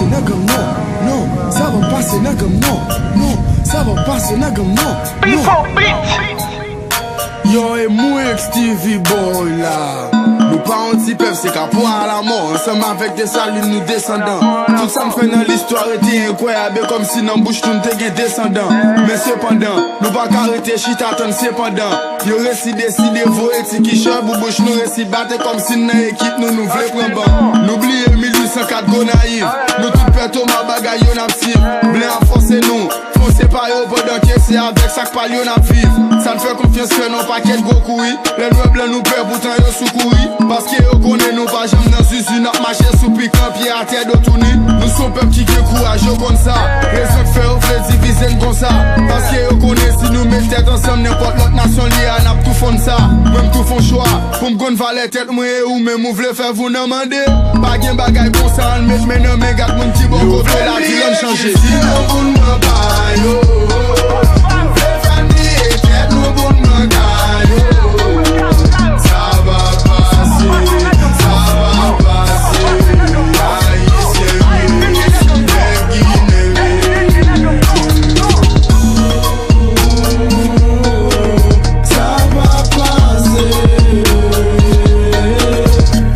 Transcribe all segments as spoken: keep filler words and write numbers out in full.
Nan gang non, non, sa va pase nan gang non, non, sa va pase nan gang non, non. Yo, e mwen X T V boy la. Nou pa yon ti pèp, se kapwa a lamò. Ansanm avèk Desalin, nou desandan. Tout sa n fè nan listwa rete enkwayab, e kòmsi nan bouch nou, n te gen desandan. Men sepandan, nou pa ka rete chita tann sepandan. Yo resi deside voye ti kichòy pou bouch nou, resi bat, e kòmsi n nan ekip nou, nou vle pran ban. Nou bliye mil uit san kat Gonayiv, nou tout pè Toma bagay yo n ap siv. Blan ap fòse nou, fòse pa yo pandan ke se avèk sa k pa l yo n ap viv. Sa n fè konfyans fè n yon pakèt gwo kouri. Lè n wè blan nou pè, poutan yo sou kouri. Paske yo konnen nou pa janm nan zuzu, n ap mache sou pikan, pye atè, do touni. Nou se yon pèp ki gen kouraj, yo konn sa. Rezon k fè yo vle divize n konsa. Paske yo konnen si nou met tèt ansanm, nenpòt lòt nasyon li a, n ap tou fonn sa. Mwen m tou fon chwa, pou m konn valè tèt mwen e ou menm ou vle fè vou nan mande. Pa gen bagay konsa, ann met men nan men, gad moun ki bò kote la, di l ann chanje. Si nou pou n pran pa yo, nou vle fè n bliye tèt nou pou n pran ka yo. Sa va pase, sa va pase, Ayisyen yo, nèg Ginen yo. Sa va pase,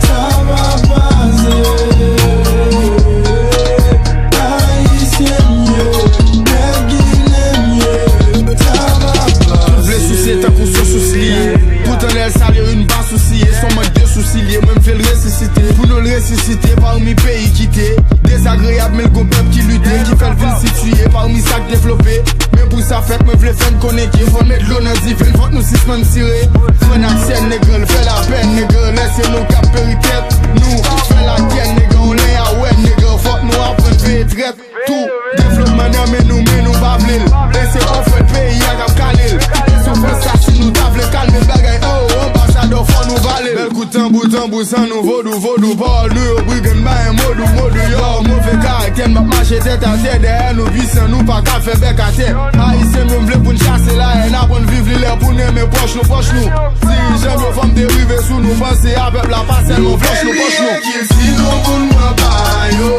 sa va pase. Ayisyen m ye, nèg Ginen m ye. Sa va pase. Tout vle souse tankou se sous li ye. Poutan lè l sale, youn pa sousye. Se yon mank de sousi li ye. Mwen m vle l resisite. Pou nou l resisite, pami peyi ki te dezagreyab, men l gon pèp ki lite, ki fè l vin sitiye pami sa k devlope. Men pou sa fèt, mwen vle fè n konnen ke fò n met dlo nan diven, fòk nou sispann tire. Frè n ak sè n, nèg, fè lapè n, nèg, lè se nou k ap peri tèt nou. Fè lakè n, nèg, on lè a wè n, nèg, fòk nou aprann peye trèt. Tou devlopman nan men nou, men nou pa vle l. E se ofèt peyi a k ap kale l. Kite soufrans sa si nou ta vle kalme bagay, oh, anbasadè, fò nou vale l. Bèl kout tanbou, tanbou san nou, vodou, vodou, pawòl nou yo, brigand, bay vodou, vodou, yo. Move karaktè n, m ap mache tèt atè, dèyè nou pwisan, nou pa ka fè bèk atè. Ayisyen m yo, m vle pou n chase la, e n aprann viv li lè pou n renmen pwòch nou, pwòch nou. Dirijan m yo, fò m te rive sou nou, panse a pèp la, pa sèlman pwòch nou, pwòch nou. Si nou pou n pran pa yo,